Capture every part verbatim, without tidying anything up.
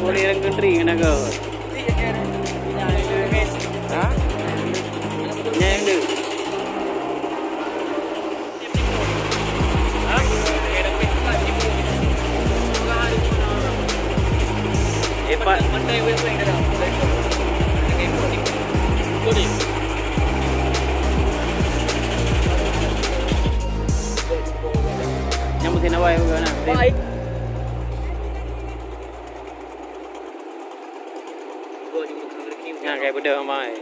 Boleh orang country kena kau. Ha? Nyai ada. Epat. Nyang mesti nak buat apa nak? Baik. Nah, kayak beda mai.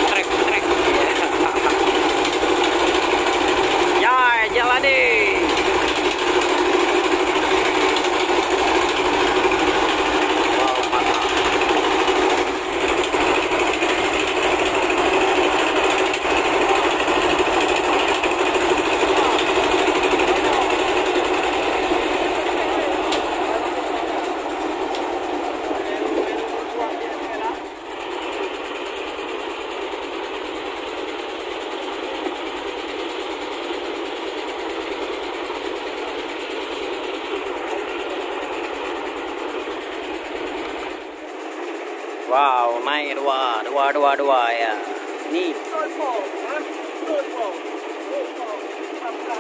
Trek, trek. Ya, jalan ni. Wow, mantap. Wow, naik dua, dua, dua, dua ya. Ni.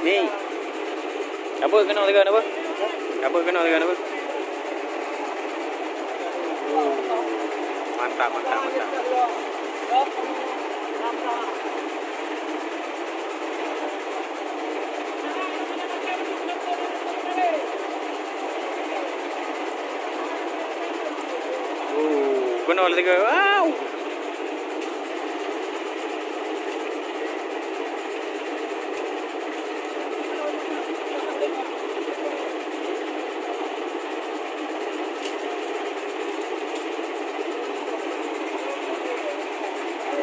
Ni. Apa kena tekan apa? Apa kena tekan apa? Mantap, mantap, mantap. Oh, kena lah tiga. Wow.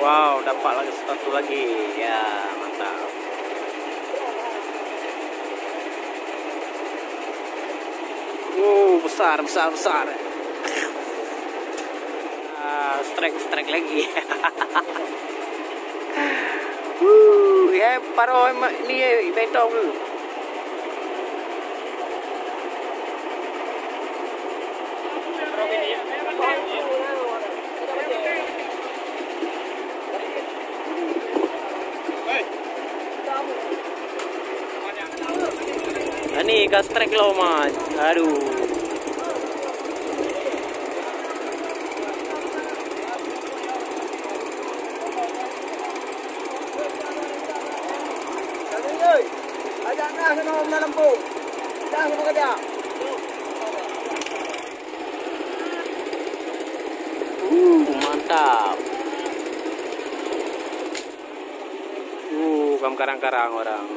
Wow, dapat lagi satu lagi. Ya, mantap. Oh, besar, besar, besar. Ah, strike, strike lagi. Uh, ya, paro ma-, ni, eh, betok tu. Ni ka strike lom, Mas. Aduh. Ajak nah sama Om dalam pun. Dah sama kerja. Uh, mantap. Uh, kam karang-karang orang.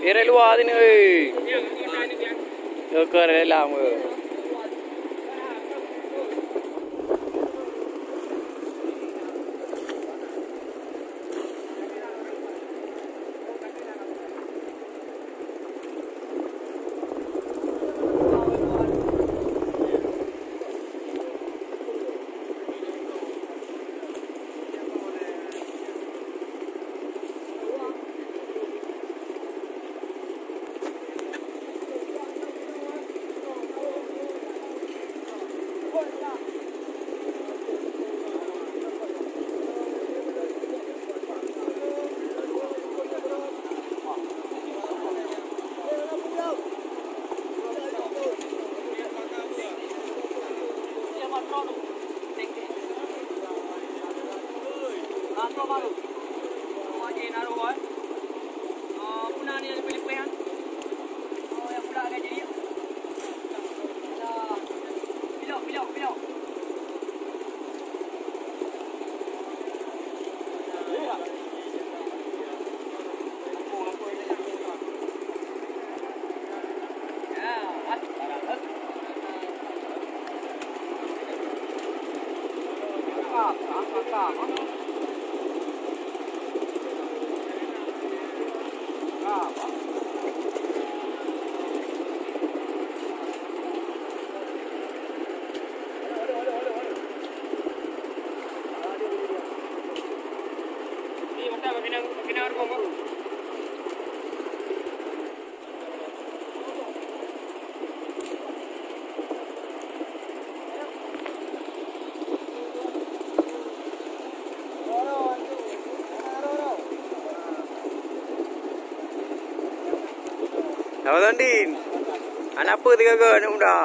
Irek luwa sini, weh. Ke, ke dalam ke? Abang Sandin, aneuk peue sigaga aneuk muda?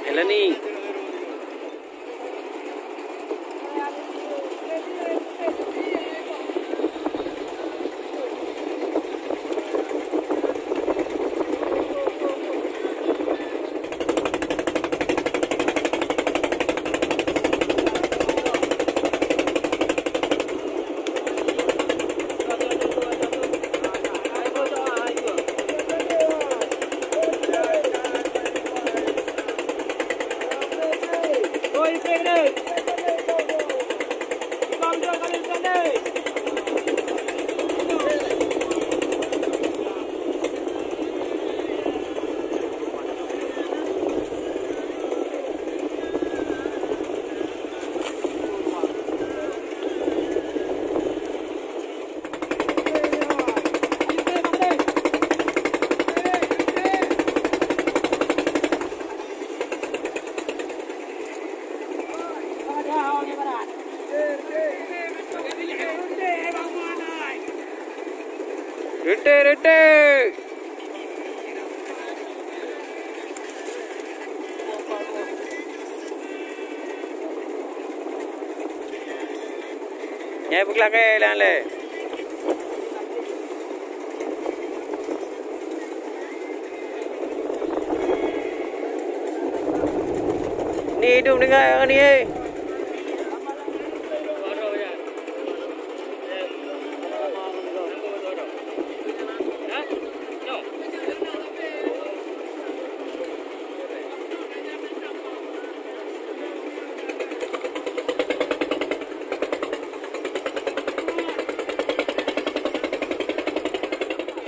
Eleni. Rete, rete. Nyai peuglakée lam lé. Ni hidup dengan ni, eh.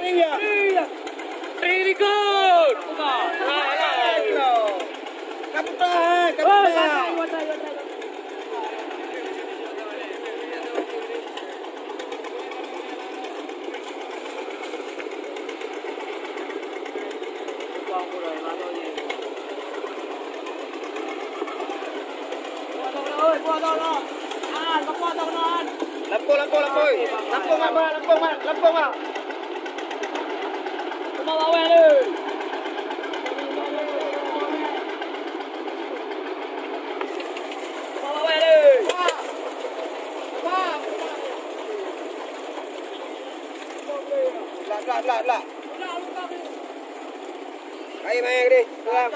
Iya. Iya. Very good. Kaputa, kaputa. Lampôh, lampôh, lampôh. Lampôh mak, bah, lampôh mak, lampôh mak. Lak, lak, lak, lak. Hai, mai gini. Pulang.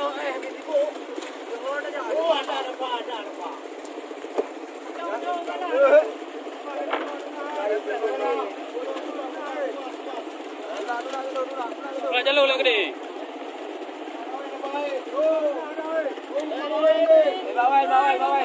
Pulang jalur lagi gini. Bawai, bawai, bawai.